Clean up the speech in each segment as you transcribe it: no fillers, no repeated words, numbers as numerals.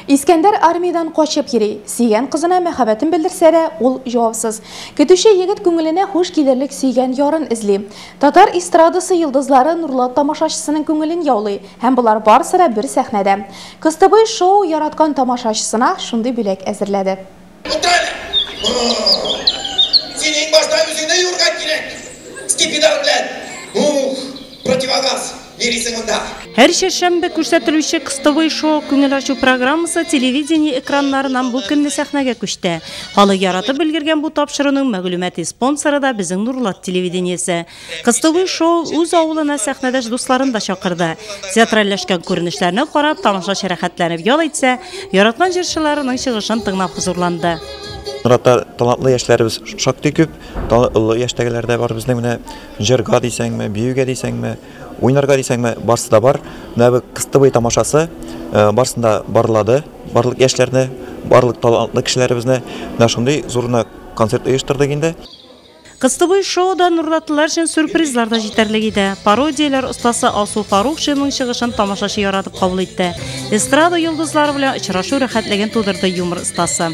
Искәндәр армиядән качып йөри. Сөйгән кызына мәхәббәтен белдерсә дә, ул җавапсыз. Көтүче егет күңеленә хуш килерлек сөйгән ярын эзли. Татар эстрадасы йолдызлары Нурлат тамашачысының күңелен яулый һәм болар барысы да бер сәхнәдә. Кыстыбый шоу яраткан тамашачысына шундый бүләк әзерләде. Син иң башта үзеңне юырга кирәк. Скипидар белән. Ух, противогаз. Йөрисең монда. Һәр чәршәмбе күрсәтелүче Кыстыбый шоу күңел ачу программасы телевидение экраннарыннан бу көнне сәхнәгә күчте. Халык яратып өлгергән бу тапшыруның мәгълүмати спонсоры да безнең Нурлат телевидениесе. Кыстыбый шоу үз авылына сәхнәдәш дусларын да чакырды. Театральләшкән күренешләрне карап, тамашачы рәхәтләнеп ял итсә, яраткан җырчыларының чыгышын тыңлап хозурланды. Нурлатта талантлы яшьләребез шактый күп. Олы яшьтәгеләр дә бар безнең менә җырга дисәңме, биюгә дисәңме, уйнарга дисәңме, барсы да бар. Менә бу Кыстыбый тамашасы барсын да барлады. Барлык яшьләрне, барлык талантлы кешеләребезне менә шундый зур концерт оештырдык инде. Кыстыбый шоуда нурлатлылар өчен сюрпризлар да җитәрлек иде. Пародияләр остасы Алсу Фарукшиның чыгышын тамашачы яратып кабул итте. Эстрада йолдызлары белән очрашу рәхәтлеген тудырды юмор остасы.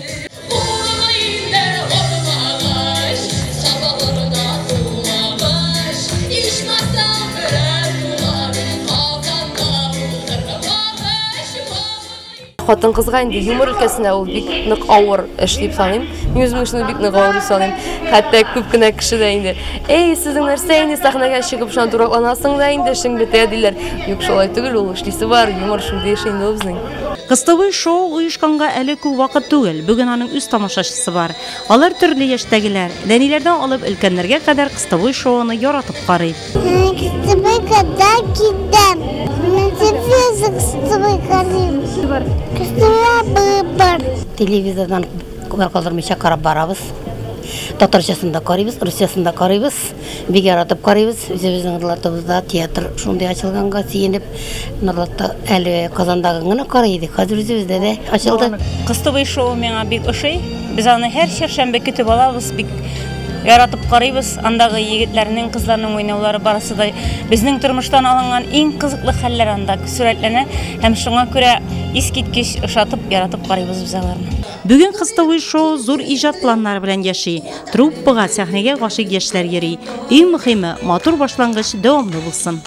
Хатын-кызга инде юмор өлкәсенә ул бик нык авыр эш дип саныйм. Мин үземнең эшне бик нык авыр дип саныйм. Хәтта күп кенә кеше дә инде, "Эй, сезнең нәрсә инде сәхнәгә чыгып шуны туракланасың да инде эшең бетә" диләр. Юк, шулай түгел, ул эшлисе бар, юмор шундый эш инде ул безнең. Кыстыбый шоу оешканга әле күп вакыт түгел. Бүген аның үз тамашачысы бар. Алар төрле яшьтәгеләр. Нәниләрдән алып өлкәннәргә кадәр Кыстыбый шоуны яратып карый. Кыстыбый когда китәм. Мин телевизор Кыстыбый карыйм. Кыстыбый бар. Телевизордан калдырмыйча карап барабыз. Татарчасын да карыйбыз, русчасын да карыйбыз. Бик яратып карыйбыз. Үзебезнең Нурлатыбызда театр шундый ачылганга сөенеп, Нурлатта әле Казандагы гына карый идек. Хәзер үзебездә дә ачылды. Кыстыбый шоу миңа бик ошый. Без аны һәр чәршәмбе көтеп алабыз, бик яратып карыйбыз. Андагы егетләрнең, кызларның уйнаулары барысы да безнең тормыштан алынган иң кызыклы хәлләр анда сурәтләнә һәм шуңа күрә искиткеч ошатып, яратып карыйбыз без аларны. Бүген Кыстыбый шоу зур иҗат планнары белән яши. Труппага, сәхнәгә гашыйк яшьләр йөри. Иң мөһиме, матур башлангыч дәвамлы булсын.